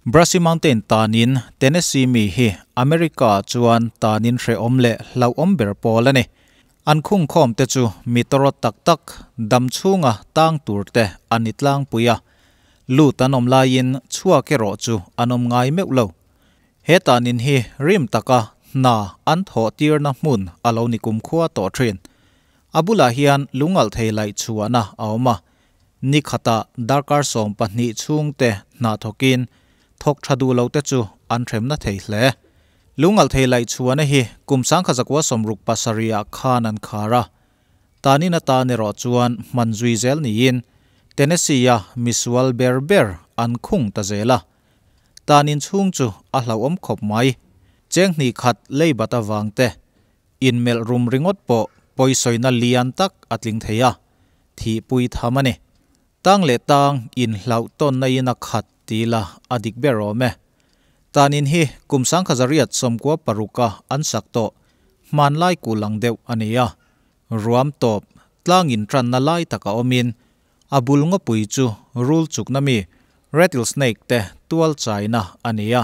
Brassie Mountain tanin Tennessee mi hi America chuan tanin hrehawm leh hlauhawm ber pawl a ni. An khungkhawm te chu mi tawrawt tak tak dam chhunga tang tur te an ni tlangpui a, lut an awm laiin chhuak erawh chu an awm ngai meuh lo. He tanin hi rim taka hna an thawh tirna hmun a lo ni kumkhua tawh thin. A bulah hian lungalh thei laih chhuahna a awm a, ni khatah darkar 12 chhungte hna thawkin thawk tha duh lo te chu an hremna thei hle. Lungalh thei laih chhuahna hi kum 1967 ah khan an khar a, tanin atan erawh chuan hman zui zel niin Tennessee a misual ber ber an khung ta zel a. Tanin chhung chu a hlauhawm khawp mai. Cheng hnih khat leibat avang te inmelh rum ringawt pawh pawisawina lian tak a tling thei a, thihpui tham a ni. Tang leh tang inhlauh tawnna in a khat ti la a dik ber awm e. Tanin hi kum 1996 a an sak tawh hmanlai kulang deuh a ni a. Ruam tawp tlang in tanna lai taka awmin a bul ngawpui chu rul chukna mi rattlesnake te tual chaina a ni a.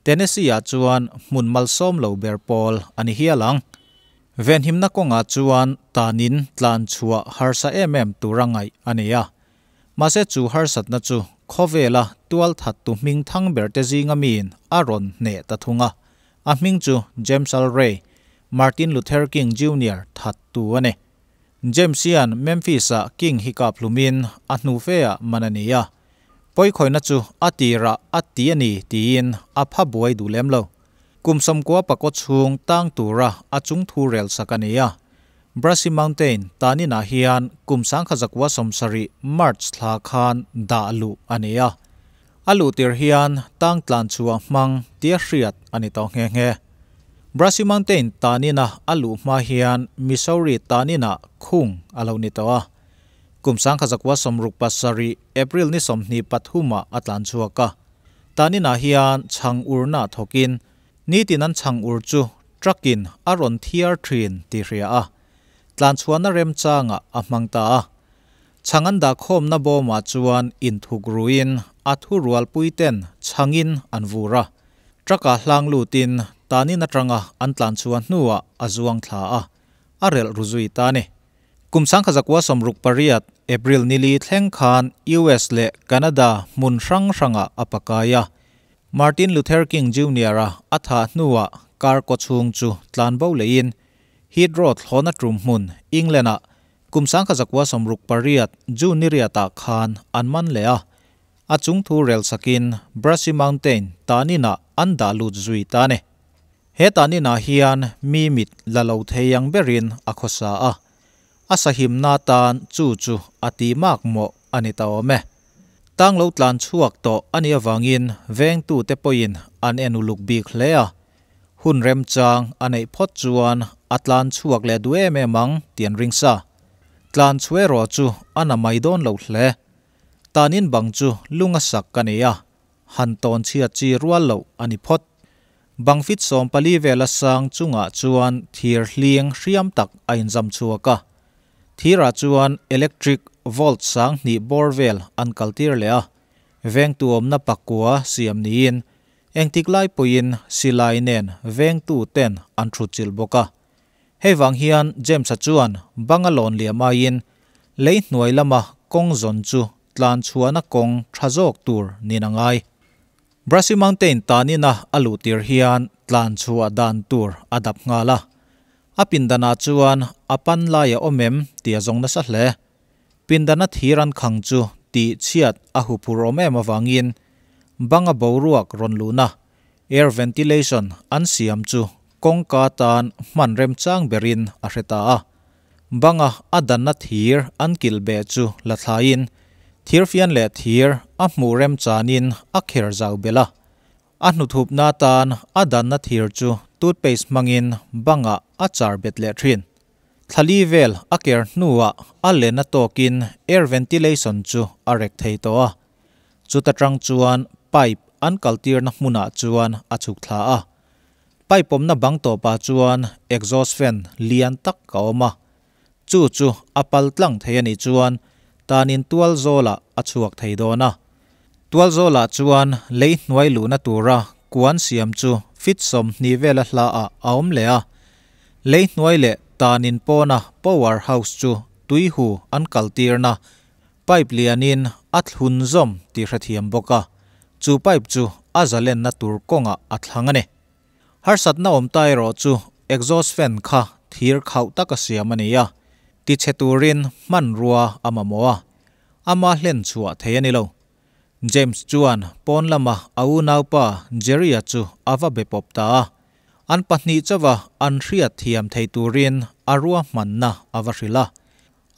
Tennessee ah chuan hmun malsawm lo ber pawl a ni hial ang. Venhimna kawnga chuan tanin tlan chhuah harsa em em tura ngaih a ni a. Mahse chu harsatna chu khawvela tual that tu hming thang ber te zinga miin a rawn hne ta thung a. A hming chu James Earl Ray, Martin Luther King Jr. That tu a ni. James hian Memphis ah King hi kap hlumin a hnu fe ah man a ni a. Pawikhawina chu a tirah a ti a ni tiin a pha buai duh lem lo. Kum 98 chhung tang tura a chung thu rel sak a ni a. Brassie Mountain tanin ah hian kum 1970 March thla khan dah lu a ni a. A lu tir hian tang tlan chhuah hmang tia hriat a ni tawh nghe nghe. Brassie Mountain tanina a lu hma hian Missouri tanina khung a lo ni tawh a. Kum 1967 April ni 23 ah a tlan chhuak a. Tanina hian chhang urna thokin ni tin an chhang ur chu truckin a rawn thiar thin ti hria a. Tlan chhuahna remchanga a hmang ta a. Chhangan dah khawmna bawmah chuan inthuk ruin a thu rual puiten chhangin an vur a. Truck ah hlang lutin tanin atanga an tlan chhuah hnuah a zuang thla a. A relh ru zui ta ni. Kum 1968 April nili thleng khan US leh Canada hmun hrang hranga a pakai a. Martin Luther King Jr. A a tha hnuah kar kaw chhung chu tlan bo leiin Heathrow thlawna tum hmun England ah kum 1968 June ni riatah khan an man leh a. A chung thu rel sakin Brassie Mountain tanina an dah lut zui ta ni. He tanina hian mi mit la lo thei ang berin a khawsa a. A sahimna tan chu chu a ti mak maw a ni ta awm e. Tang lo tlan chhuak tawh ani awangin veng tu te pawhin an en uluk bik hle a. Hun remchang a neih phawt chuan a tlan chhuak leh duh em em ang tian ring sa. Tlan chhuah erawh chu a na mai dawn lo hle. Tanin bang chu lunga sak ka ni a. Han tawn chhiat chi rual lo a ni phawt. Bang fit 14 vela sang chungah chuan thir hliang hriam tak a inzam chhuak a. Thirah chuan electric volt 2000 bawr vel an kaltir leh a. Veng tu awmna pakua siam niin engtik lai pawhin silai nen veng tu ten an thu chil bawk a. Hei wang hian James a chuan banga lawn liam aiin lei hnuai lama kawng zawn chu tlan chhuahna kawng tha zawk tur nin a ngai. Brassie Mountain tanina a luh tir hian tlan chhuah dan tur a dap nghal a. A pindana chuan a pan laia awm em tia zawng nasa hle. Pindana thir an khang chu ti chhiat a huphur awm em awangin banga boruak rawn luhna air ventilation an siam chu kawngka tan hman remchang berin a hre ta a. Banga a danna thir an kil be chu la thlain thir fian leh thir a hmu remchanin a kher zau bela. A hnuthupna tan a danna thir chu toothpaste hmangin banga a char bet leh thin. Thali vel a ker hnuah a lena tawkin air ventilation chu a rek thei tawh a. Chuta tang chuan pipe an kaltirna hmunah chuan a chhuk thla a. Pipe awmna bang tawpah chuan exhaust fan lian tak a awm a. Chu chu a pal tlang thei a nih chuan tanin tual zawlah a chhuak thei dawn a. Tualzawlah chuan lei hnuai luhna tura kuan siam chu fit 20 vela hlaah a awm leh a. Lei hnuai leh tanin pawna power house chu tuihu an kaltirna pipe lianin a thlun zawm tih hrethiam bawk a, chu pipe chu a zalenna tur kawngah a thlang a ni. Harsatna awm ta erawh chu exhaust fan kha thir khauh taka siam a ni a, tichhe turin hmanrua a mamawh a, ama hlen chhuah thei a ni lo. James chuan pawn lama a unaupa Jerry-a chu a va be pawp ta a, an pahnih chauha an hriat thiam thei turin a ruahmanna a va hrilh a,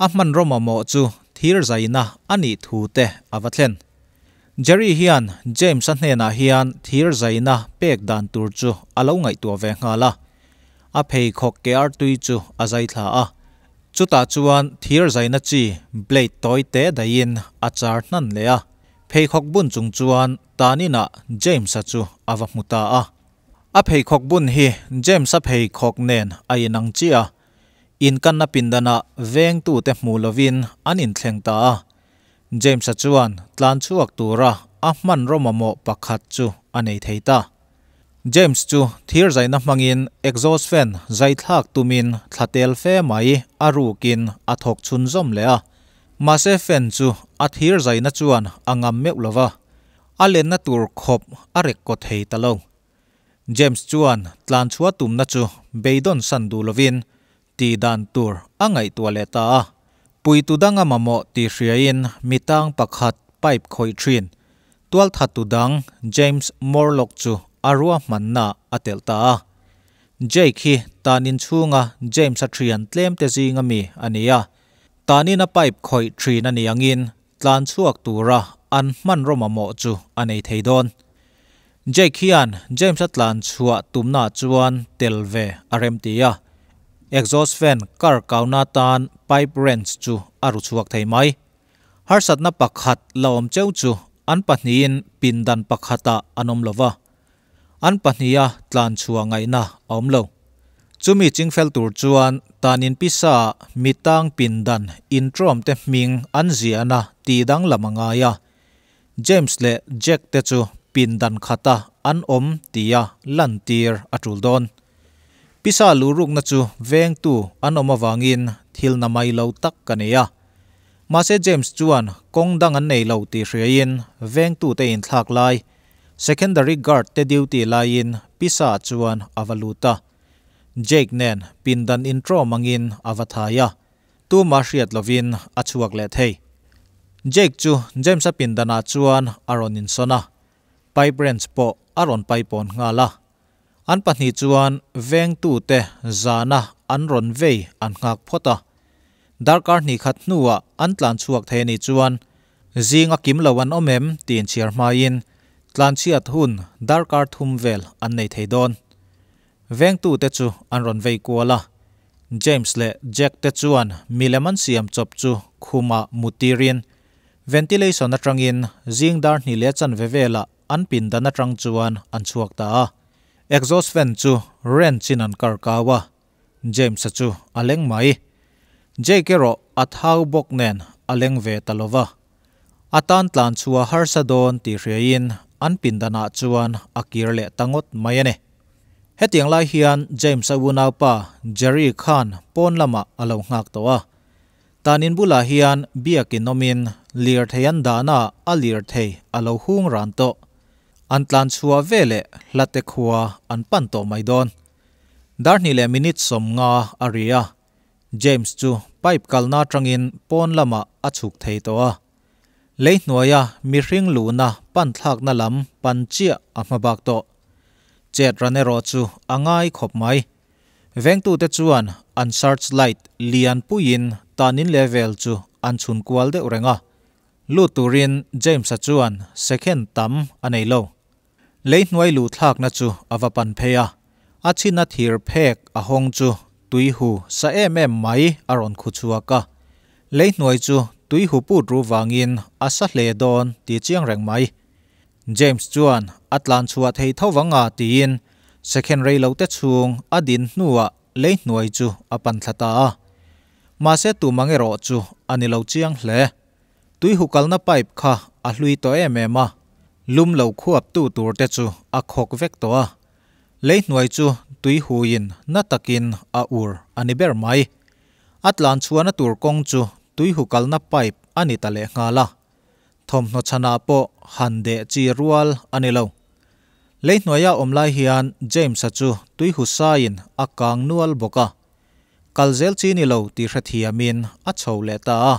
a hmanraw mamawh chu thir zaina a nih thu te a va thlen. Jerry hian James-a hnenah hian thir zaina pek dan tur chu a lo ngaihtuah ve nghal a, a pheikhawk ke artui chu a zai thla a, chutah chuan thir zaina chi blade tawi te dahin a char hnan leh a, pheikhawk bun chung chuan taninah James-a chu a va hmu ta a. A pheikhawk bun hi James-a pheikhawk nen a inang chiah a, inkanna pindanah vengtute hmu lovin an inthleng ta a. James-a chuan tlan chhuak tura a hmanraw mamawh pakhat chu a nei thei ta. James chu thir zaina hmangin exhaust fan zai thlak tumin thla tel fe mai a rukin a thawk chhunzawm leh a. Mahse fan chu a thir zaina chuan a ngam meuh lova, a lenna tur khawp a rek kaw thei ta lo. James chuan tlan chhuah tumna chu beidawn san duh lovin tih dan tur a ngaihtuah leh ta a. Puitu danga mamawh tih hriain mitang pakhat pipe khawih thin tualthattu dang James Morlock chu a ruahmanna a telh ta a. Jake hi tanin chhunga James-a thian tlem te zinga mi a ni a, tanin a pipe khawih thin a ni angin tlan chhuak tura an hmanraw mamawh chu a nei thei dawn. Jake hian James-a tlan chhuah tumna chuan tel ve a rem ti a, exhaust fan kar kauna tan pipe wrench chu a ru chhuak thei mai. Harsatna pakhat la awm cheu chu an pahnihin pindan pakhata an awm lova, an pahniha tlan chhuah ngaihna a awm lo. Chumi chingfel tur chuan tanin pisa mitang pindan intrawm te hming an ziahna ti dang lam a ngai a. James leh Jack te chu pindan khata an awm tia lantir a tul dawn. Pisa lurukna chu vengtu an awm awangin thil na mai lo tak ka nei a. Mahse James chuan kawng dang an nei lo tih hriain vengtu te inthlak lai secondary guard te duty laiin pisa chuan a va lut a. Jake nen pindan intrawm angin a va thai a, tuma hriat lovin a chhuak leh thei. Jake chu James-a pindanah chuan a rawn insawn a, pipe wrench pawh a rawn paipawn nghal a. An pahnih chuan vengtu te zana an rawn vei an nghak phawt a. Darkar hnih khat hnuah an tlan chhuak thei a nih chuan zinga kim lo an awm em tih inchhiar hmain tlan chhiat hun darkar thum vel an nei thei dawn. Vengtu te chu an rawn vei kual a. James leh Jack te chuan milem an siam chawp chu khuma mutirin ventilation atangin zing dar hnih leh chanve velah an pindan atang chuan an chhuak ta a. Exhaust fan chu wrench-in an kar kau a, James-a chu a leng mai. Jake erawh a thau bawk nen a leng ve ta lova. A tan tlan chhuah harsa dawn tih hriain an pindanah chuan a kir leh ta ngawt mai a ni. Hetiang lai hian James-a unaupa Jerry khan pawn lamah a lo nghak tawh a. Tanin bulah hian biakin awmin lir thei an dahna a lir thei a lo hung ran tawh. An tlan chhuah ve leh hlate khua an pan tawh mai dawn. Dar hnih leh minute 50 a ri a. James chu pipe kalna atangin pawn lamah a chhuk thei tawh a. Lei hnuaia mihring luhna pan thlakna lam pan chiah a hmabak tawh. Chet ran erawh chu a ngai khawp mai. Vengtu te chuan an searchlight lian puiin tanin level chu an chhun kual deuh reng a. Lut turin James-a chuan second tam a nei lo. Lei hnuai lu thlakna chu a va pan phei a. A chhina thir phek a hawng chu tuihu sa em em mai a rawn khu chhuak a. Lei hnuai chu tuihu put ru wangin a sa hle dawn ti chiang reng mai. James chuan a tlan chhuah thei thovanga tiin second rei lo te chhung a din hnuah lei hnuai chu a pan thla ta a. Mahse tumang erawh chu a ni lo chiang hle. Tuihu kalna pipe kha a hlui tawh em em a. Lum lo khuap tu tur te chu a khawk vek tawh a, lei hnuai chu tui huiin na takin a ur a ni ber mai. A tlan chhuahna tur kawng chu tui hu kalna pipe a ni ta lehnghal a, thawmhnaw chhanah pawh han deh chi rual a ni lo. Lei hnuaia awm lai hian James-a chu tui hu saiin a kang nual bawk a, kal zel chi ni lo tih hrethiamin a chho leh ta a.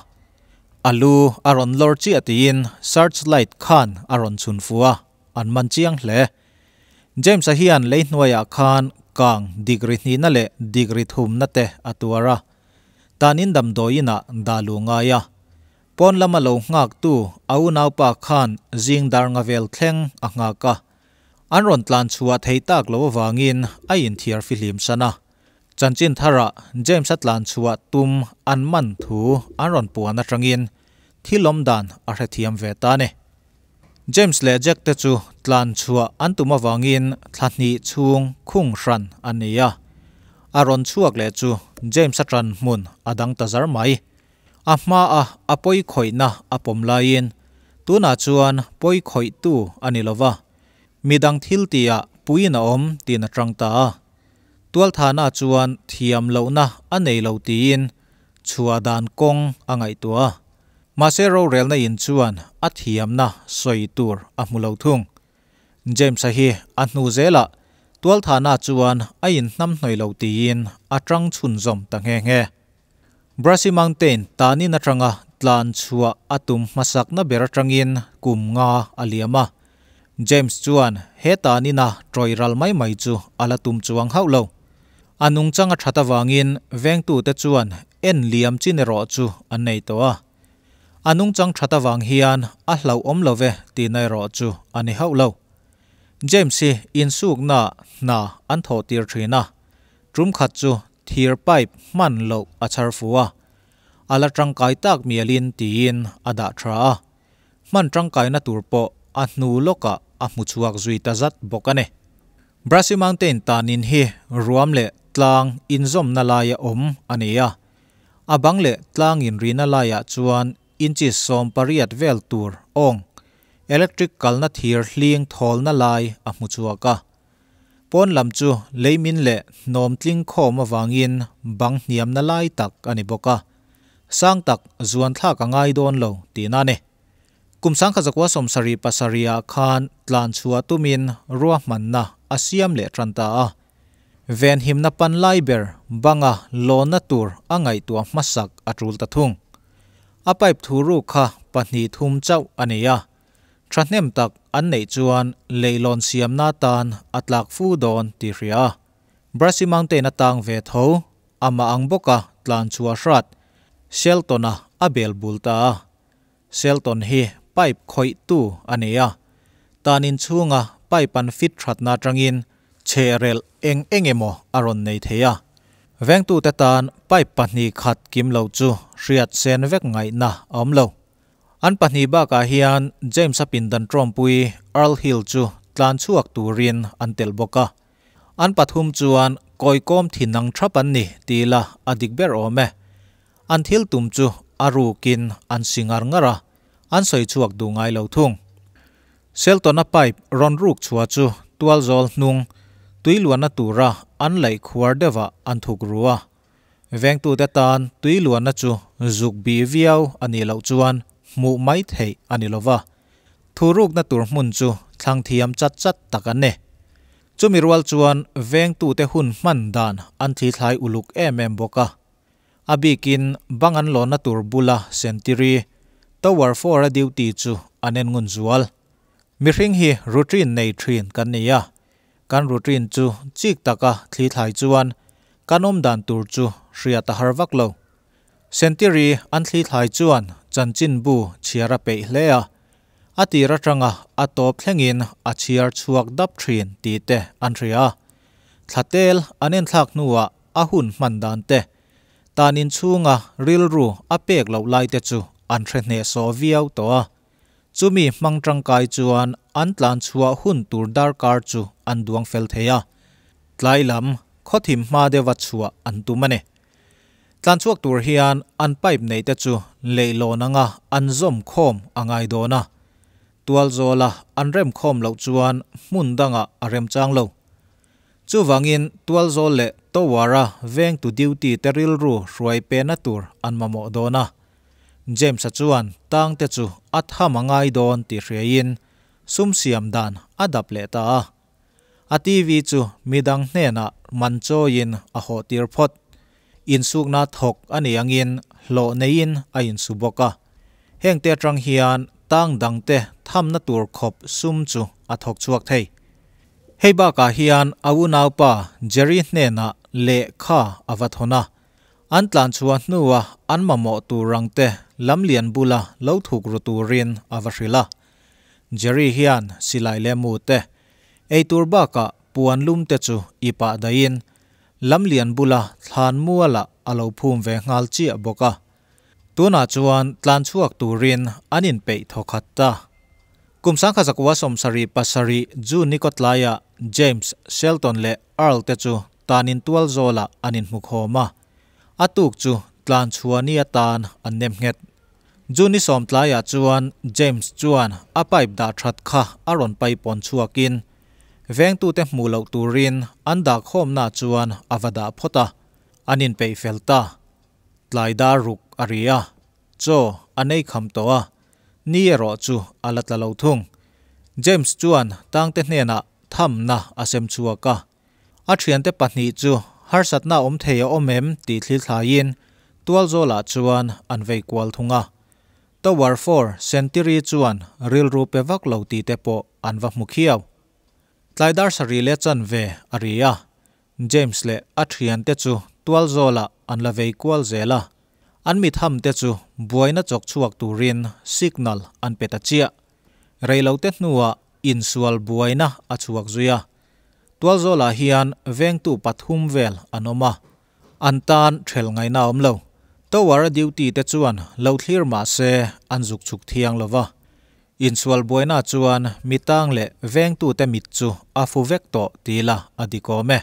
A lu a rawn lawr chiah tiin search light khan a rawn chhun fu a, an man chiang hle. James-a hian lei hnuaiah khan kang degree hnihna leh degree thumna te a tuar a, tanin damdawiinah dah luh ngai a. Pawn lama lo nghaktu a unaupa khan zing dar nga vel thleng a nghak a, an rawn tlan chhuah thei tak lo avangin a inthiar fihlim san a. Chanchin tharah James-a tlan chhuah tum an man thu an rawn puan atangin thil awm dan a hrethiam ve ta a ni. James leh Jack te chu tlan chhuah an tum avangin thla hnih chhung khung hran an ni a. A rawn chhuak leh chu James-a tan hmun a dang ta zar mai. A hmaa a pawi khawihna a pawm laiin tunah chuan pawi khawihtu a ni lova, midang thil tihah puiin a awm tiin a tang ta a. Tualthana chuan thiam lohna a nei lo tiin chhuah dan kawng a ngaihtuah a. Mahse rorelna in chuan a thiamna sawi tur a hmu lo thung. James-a hi a hnu zelah Tualthana chuan a inhnamhnawih lo tiin a tang chhunzawm ta nghe nghe. Brassy Mountain tanin atanga tlan chhuah a tum hmasakna ber atangin kum nga a liam a. James chuan he tanina tawi ral mai mai chu a la tum chuang hauh lo. A nungchang a that avangin vengtute chuan en liam chin erawh chu an nei tawh a. A nungchang that avang hian a hlauhawm lo ve tihna erawh chu a ni hauh lo. James hi insukna hna an thawh tir thin a. Tum khat chu thir pipe hman loh a chhar fu a, a la tangkai tak mialin tiin a dah tha a, hman tangkaina tur pawh a hnu lawkah a hmu chhuak zui ta zat bawk a ni. Brassy Mountain tanin hi ruam leh tlang inzawmna laia awm a ni a, a bang leh tlang inrina laiah chuan inches 18 vel tur awng electric kalna thir hling thawlna lai a hmu chhuak a. Pawn lam chu leimin leh hnawm tling khawm avangin bang hniamna lai tak a ni bawk a, sang tak zuan thlak a ngai dawn lo tihna a ni. Kum 1977 ah khan tlan chhuah tumin ruahmanna a siam leh tan ta a. Venhimna pan lai ber banga lawnna tur a ngaihtuah hmasak a tul ta thung. A pipe thu ruk kha pahnih thum chauh a ni a. Thahnem tak an neih chuan leihlawn siamna tan a tlak fu dawn tih hria a. Brassy Mountain atang ve tho, amah ang bawka tlan chhuah hrat Shelton-a a bel bul ta a. Shelton hi pipe khawihtu a ni a, tan inchhunga pipe an fit thatna atangin chhehrelh eng eng emaw a rawn nei thei a. Vengtute tan pipe pahnih khat kim lo chu hriat sen vek ngaihna a awm lo. An pahnih bakah hian James-a pindan tawmpui Earl Hill chu tlan chhuak turin an telh bawk a. An pathum chuan kawikawm thin ang thap an ni ti ila a dik ber awm e. An thil tum chu a rukin an si ngar ngar a, an sawi chhuak duh ngai lo thung. Shelton-a pipe rawn ruk chhuah chu tualzawl hnung tui luanna tura an laih khuar deuhah an thuk ru a. Vengtute tan tui luanna chu zuk bih viau a nih loh chuan hmuh mai theih a ni lova, thurukna tur hmun chu thlang thiam chat chat tak an ni. Chumi rual chuan vengtute hun hman dan an thlithlai uluk em em bawk a. A bikin bang an lawnna tur bula sentiri, Tower 4 a duty chu an en ngun zual. Mihring hi routine nei thin kan ni a, Kan routine chu chik taka thlithlai chuan kan awm dan tur chu hriat a har vak lo. Sentiri an thlithlai chuan chanchinbu chhiar a peih hle a, a tir atanga a tawp thlengin a chhiar chhuak dap thin tih te an hria a. Thlatel an enthlak hnuah a hun hman dan te, tan inchhunga rilru a pek loh lai te chu an hre hnehsawh viau tawh a. Chumi hmang tangkai chuan an tlan chhuah hun tur darkar chu an duang fel thei a, tlai lam khawthim hma deuha chhuah an tum a ni. Tlan chhuak tur hian an pipe neih te chu leihlawn anga an zawm khawm a ngai dawn a. Tualzawla an remkhawm loh chuan hmun dangah a remchang lo. Chuvangin tualzawl leh Tower-a vengtu duty te rilru hruai pena tur an mamawh dawn a. James-a chuan tangte chu a tham a ngai dawn tih hriaiin sum siam dan a dap leh ta a. A TV chu midang hnenah man chawiin a hawh tir phawt. Insukna thawk a nih angin hlawh neiin a insu bawk a. Hengte atang hian tang dangte thamna tur khawp sum chu a thawk chhuak thei. Hei bakah hian a unaupa Jerry hnenah lehkha a va thawn a. An tlan chhuah hnua an mamawh tur angte lamlian bula lo thuk ru turin a va hrilh a. Jerry hian silai leh mu te, eitur bakah puan lum te chu i pah daihin lamlian bula thlan mualah a lo phum ve nghal chiah bawk a. Tunah chuan tlan chhuak turin an inpeih thawkhat ta. Kum 1977 June ni kawtlaiah James, Shelton leh Earl te chu tanin tual zawlah an inhmukhawm a, a tuk chu tlan chhuah ni atan an nem nghet. June ni sawm tlaiah chuan James chuan a pipe dah that kha a rawn paipawn chhuakin vengtute hmuh loh turin an dahkhawmna chuan a va dah phawt a, an inpeih fel ta. Tlai dar ruk a ri a, chaw a nei kham tawh a, ni erawh chu a la tla lo thung. James chuan tangte hnenah thamna a sem chhuak a, a thiante pahnih chu harsatna awm thei a awm em tih thil thlaiin tualzawlah chuan an vei kual thung a. Tower 4 Sentiri chuan rilru pe vak lo tih te pawh an va hmu khiau. Tlai dar sarih leh chanve a ri a, James leh a thiante chu tualzawlah an la vei kual zel a, an mitham te chu buaina chawk chhuak turin signal an pe ta chiah. Reilote hnuah insual buaina a chhuak zui a, tualzawlah hian vengtu pathum vel an awm a, an tan ṭhel ngaihna a awm lo. Tower-a duty te chuan lo thlir mah se an zuk chhuk thiang lo va. Insual buaina chuan mitang leh vengtute mit chu a fu vek tawh ti ila a dik awm e.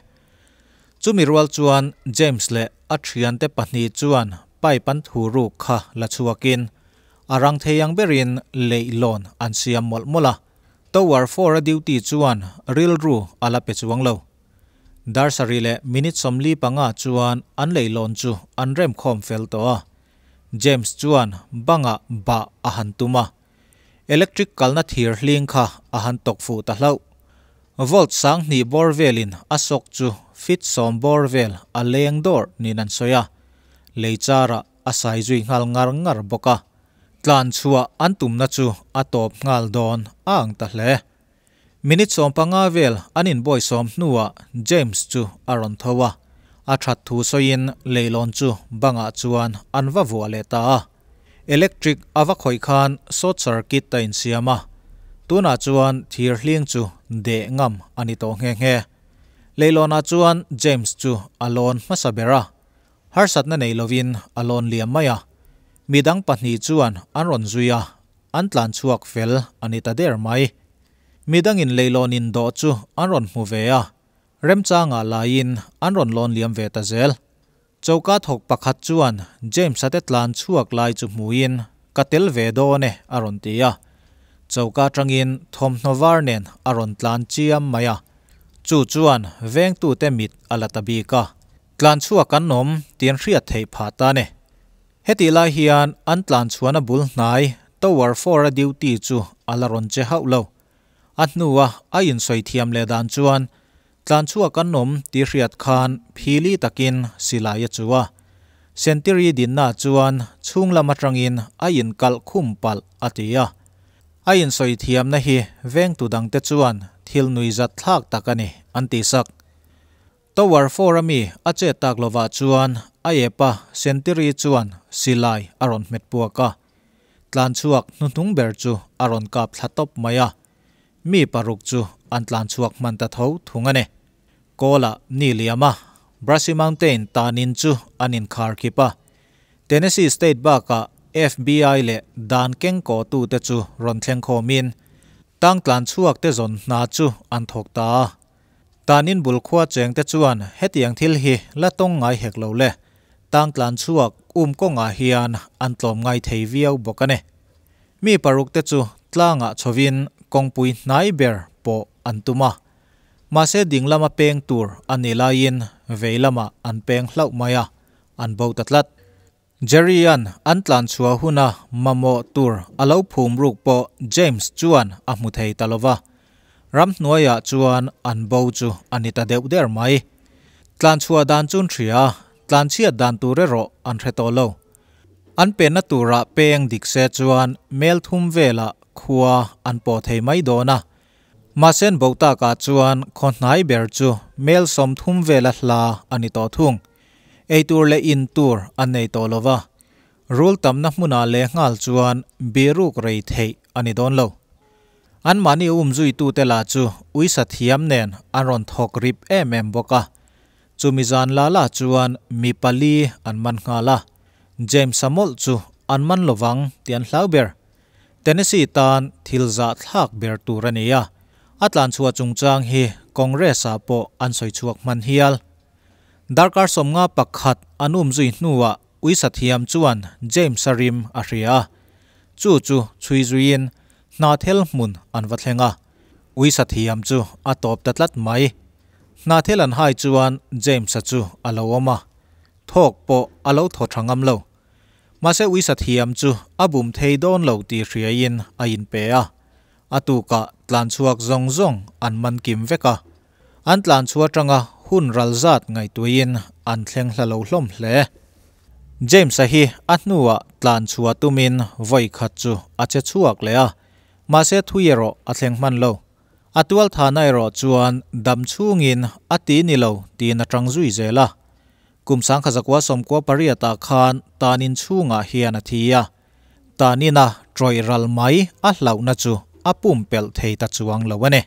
Chumi rual chuan James leh a thiante pahnih chuan pipe an thu ruk kha la chhuakin a rang thei ang berin leihlawn an siam mawlh mawlh a. Tower 4-a duty chuan rilru a la pe chuang lo. Dar sarih leh minute 45 chuan an leihlawn chu an remkhawm fel tawh a. James chuan bangah bah a han tum a. Electric kalna thir hling kha a han tawk fuh ta hlauh. Volt 2000 bawr velin a sawk chu fit 10 bawr vel a leng dawr niin an sawi a. Lei charah a sai zui nghal ngar ngar bawk a. Tlan chhuah an tumna chu a tawp nghal dawn a ang ta hle. Minute 15 vel an inbawi sawm hnuah James chu a rawn tho a. A that thu sawiin leilawn chu bangah chuan an va vuah leh ta a. Electric a va khawih khan short circuit a insiam a. Tunah chuan thir hling chu deh ngam a ni tawh nghe nghe. Leilawnah chuan James chu a lawn hmasa ber a. Harsatna nei lovin a lawn liam mai a. Midang pahnih chuan an rawn zui a, an tlan chhuak fel a ni ta der mai. Midangin leilawn indawh chu an rawn hmu ve a, remchangah laiin an rawn lawn liam ve ta zel. Choka thawk pakhat chuan James-a te tlan chhuak lai chu hmuin ka tel ve dawn e a rawn ti a. Choka atangin thawmhnaw var nen a rawn tlan chiam mai a. Chu chuan vengtute mit a la ta bik a. Tlan chhuak an awm tih an hriat theih phah ta ne. Hetih lai hian an tlan chhuahna bul hnai Tower 4-a duty chu a la rawn che hauh lo. A hnua a insawi thiam leh dan chuan tlan chhuak an awm tih hriat khan phili takin silai a chu a. Sentiri dinna chuan chhung lam atangin a inkalh khum palh a ti a. A insawi thiamna hi vengtu dangte chuan thil nuizat thlak tak a ni an ti sak. Tower 4-a mi a chet tak lovah chuan a epa Sentiri chuan silai a rawn hmet puak a. Tlan chhuak hnuhnung ber chu a rawn kap thla tawp mai a. Mi paruk chu an tlan chhuak hman ta tho thung a ni. Kawla ni liam a, Brushy Mountain tanin chu an inkhar khip a. Tennessee State bakah FBI leh dan keng kawhtute chu rawn thleng khawmin tang tlan chhuak te zawn hna chu an thawk ta a. Tanin bul khua chengte chuan hetiang thil hi la tawng ngai hek lo le. Tang tlan chhuak um kawngah hian an tlawm ngai thei viau bawk a ni. Mi paruk te chu Tlangah chhovin kawngpui hnai ber pawh an tum a. Mahse ding lama peng tur a nih laiin vei lamah an peng hlauh mai a, an bo ta tlat. Jerry-a'n an tlan chhuah huna mamawh tur a lo phum ruk pawh James chuan a hmu thei ta lo va. Ramhnuaiah chuan an bo chu a ni ta deuh der mai. Tlan chhuah dan chun hria, tlan chhiat dan tur erawh an hre tawh lo. An penna turah peng dik se chuan mel thum velah khua an pawh thei mai dawn a. Mahse an bo takah chuan khaw hnai ber chu mel 30 vela hla a ni tawh thung. Eitur leh in tur an nei tawh lo va, rul tamna hmunah lehnghal chuan biruk rei theih a ni dawn lo. Anmahni umzuitute lah chu uisa thiam nen an rawn thawk rip em em bawk a. Chumi zan la la chuan mi pali an man nghal a, James-a mawlh chu an man lovang tih an hlau ber. Tennessee tan thil zahthlak ber tur a ni a, a tlanchhuah chungchang hi Congress-ah pawh an sawi chhuak hman hial. Darkar 51 an umzui hnuah uisa thiam chuan James-a rim a hria a, chu chu chhui zuiin hna thel hmun an va thleng a, uisa thiam chu a tawp ta tlat mai. Hna thel an hai chuan James-a chu a lo awm a, thawk pawh a lo thaw tha ngam lo. Mahse uisa thiam chu a bum thei dawn lo tih hriaiin a inpe a, a tukah tlan chhuak zawng zawng an man kim vek a. An tlan chhuah atanga hun ral zat ngaihtuahin an thleng hla lo hlawm hle. James-a hi a hnuah tlan chhuah tumin vawi khat chu a che chhuak leh a, mahse thui erawh a thleng hman lo. A tual thana erawh chuan dam chhungin a ti ni lo tiin a tang zui zel a. Kum 1998 ah khan tanin chhungah hian a thi a, tanina tawih ral mai a hlauhna chu a pumpelh thei ta chuang lo a ni.